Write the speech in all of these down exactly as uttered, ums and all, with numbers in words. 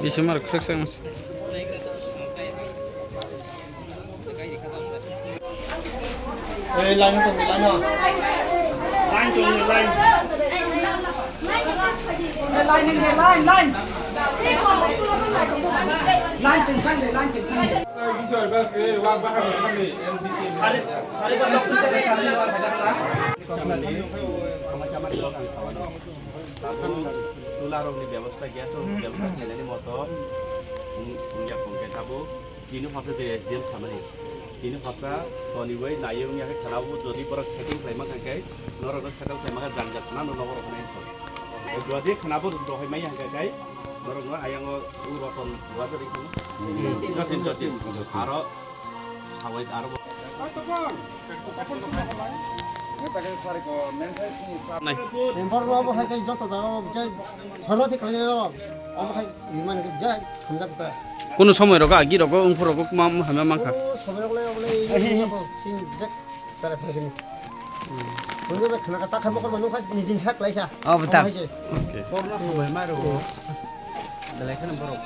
Bisimar khreksa. Ei, line o tong di, line o. Line tong di, line. Ei, line in de, line, line. Line tong sang de, line tong sang de. Sari, sari ba tok sari, sari ba tok sari. Samani, sama-sama di bawah sama. Tabuk chula rokni bebosta, gas rokni bebosta khlainani moto wng-, wngya kongkhe tabuk. Tini hwsa je S D M samani. Tini hwsa toniwi naiwi wngya khe khwnabo, jodi borok settle khlaima kha khe, norokno settle khlaima khe jang jak khwnano nogo rok nai thok. Jodi khwnabo rohoi maya hwnkha khe, norokno ayang o u roton rwjak rikha. Jotin, jotin. Aro hawai aro bo. Nai. Member rok bo hai khe joto jaga o je soroti khlainai rok. Omo hai rimani khe je hamjak ta. Kuno somoi rogo agi rogo wngphuru rogo ma, ma, hamya mankha. O somoi rok le, o le, chini je sara phasini. Kuno be khana ta kha mokol manu khas ni jin sak lai kha. Oh, betul. Omo hai se. Okay. Korna khamai ma rogo. Belai khana borok.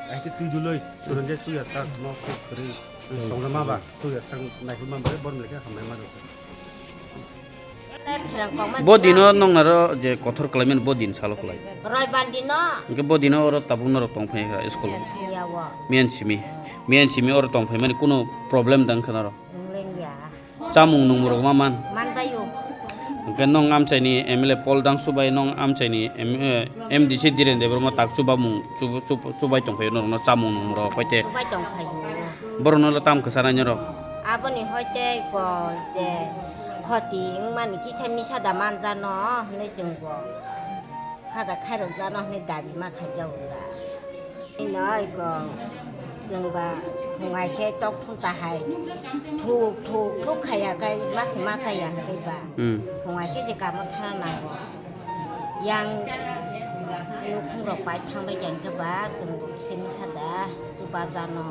Ai te tui duloi, surunge tui ya sak no khri. Tongna ma ba, tui ya sak nai ma ba, bor belai kha hamai ma rogo. Bo dino nong naro je kothor kalaimani bo din salo kalai. Roibar dino. Hingke bo dino oro tabuk norok tong phai kha school. Yawo. Miyan simi. Miyan simi oro tong phai mani kuno problem dang kha norok. Wnglen ya. Chamung nung rok ma man. Man bayo. Hingke nong amchai ni M L A Paul Dangsu bai nong amchai ni M-, eh, M D C Dhiren Debbarma tak chuba mung chuba, chuba, chubai tong phai norok no chamung nung rok koite. Chubai tong phaio. Borok no tam kwsa nai norok. Aboni hoite ko je khoti wngmani kisa misa da manjano hinui chwng bo kha da khairok jano hinui dabi ma khaijago da. Ino iko chwng ba phungai khe tok phunta hai thuk thuk thuk khaiya khai masi ma chaya hwnkhe ba. Hmm. Phungai khe je kamo thana nango. Yang nukhung rok pai thangbai khe hwnkhe ba chwng bo kisa misa da chuba jano.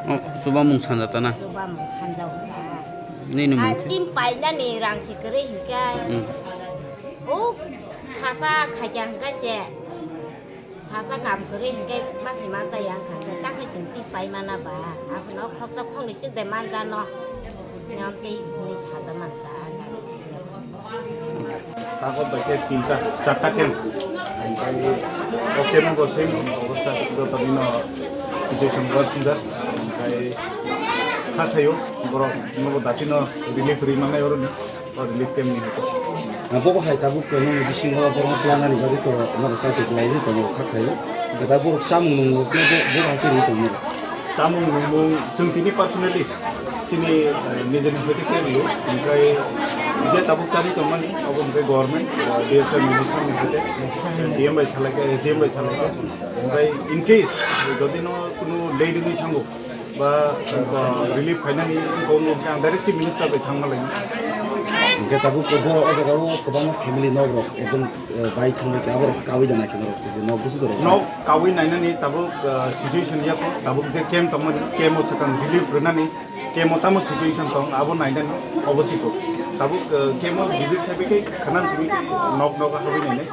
Oh, chubamung sanja tana. Chubamung sanja wngkha. Nini mung khe? Tin painani rang se kwrwi hinkhe. Hmm. O sasa khaikya hwnkhe se. Sasa kam kwrwi hinkhe masi ma chaya wngkha hwnkhe ta khe chwng tin pai mana ba. Abono khoksa khoknwi swk de manjano. Niyom tei hwnwi saja man ta. Tabok bai khe tinta, charta camp. Omo khe o camp bo same obostha, joto dino situation bo similar. Omo khe kha thaio, borok nogo dati no relief rwi mannai oro ni, o relief camp ni. Bo bo hai tabuk nini bisingo borok twlanani bagwi to norok chaito kwlaini tongo kha khaio. Da borok chamung nung rok no bo bo hai khe rwi tongo. Chamung nungmung chwng tini personally chini, eh, nijeni hoite khe rio, hingkhai je tabuk chari tongmani, abo hingkhai government, eh, D S W minister ni hoite, D M bai salaikha, S D M bai salaikha. Hingkhai in case jodi no kunu late wngwi thango, ba, eh, relief phainani kok wngkha, ang direct chief minister bai thangma lai. Hingkhe tabuk bo o jaga o kwbangma family nok rok ekdom, eh, bai thangbai khe aborok kaui da naikhe norok je nok busu jorok. Nok kaui nainani tabuk, ah, situation ya, tabuk je camp tongmani, camp o swkang relief rwnani, camp o tamo situation tong, abo nainani obosiko. Tabuk, ah, camp o visit khaibikhe khanan simi nok nok habwi nainai.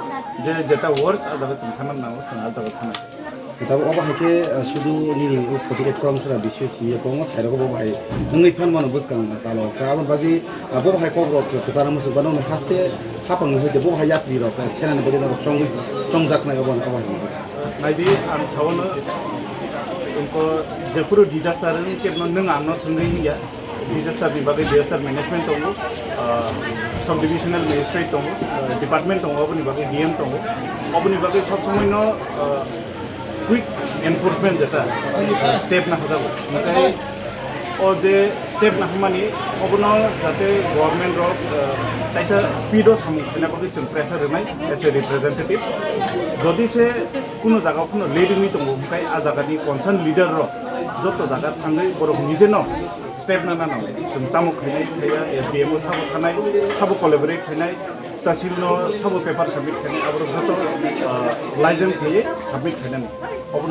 Je jeta worst, ah jaga chwng khanan nango, chwng ah jaga khanan. Tabuk obo hai khe, ah, sudu nini o forty eight Koramsora B C S C ya, kwbangma thairok obo hai wngwi phan mano bwskang talo. Khe aboni bagwi, ah, bo hai kok rok kwcharo muchung bano haste hapang ni hoite bo hai yapri rok, ah, senani bagwi norok chongwi chongjaknai obo, obo hai. Naidi, ang sawono, engko jephuru disaster wngkhe no nwng ang no swngwi hingya, disaster ni bagwi disaster management tongo, ah, sub divisional magistrate tongo, ah, department tongo, oboni bagwi D M tongo, oboni bagwi sob somoi no, ah, quick enforcement jeta step na hojago. Hingkhe o je step na hwnmani obono jate government rok, ah, kaisa speed o samung khaina bagwi chwng pressure rwnai as a representative. Jodi se kuno jaga o kuno late wngwi tongo, hwnkhe a jaga ni concern leader rok joto jaga thangwi borok nije no step na nano. Chwng tamo khainai khaiya, S D M o sabo thanai, sabo collaborate khainai, tahsil no sabo paper submit khainai, aborok joto, ah, liaison khaiwi submit khainani. Obono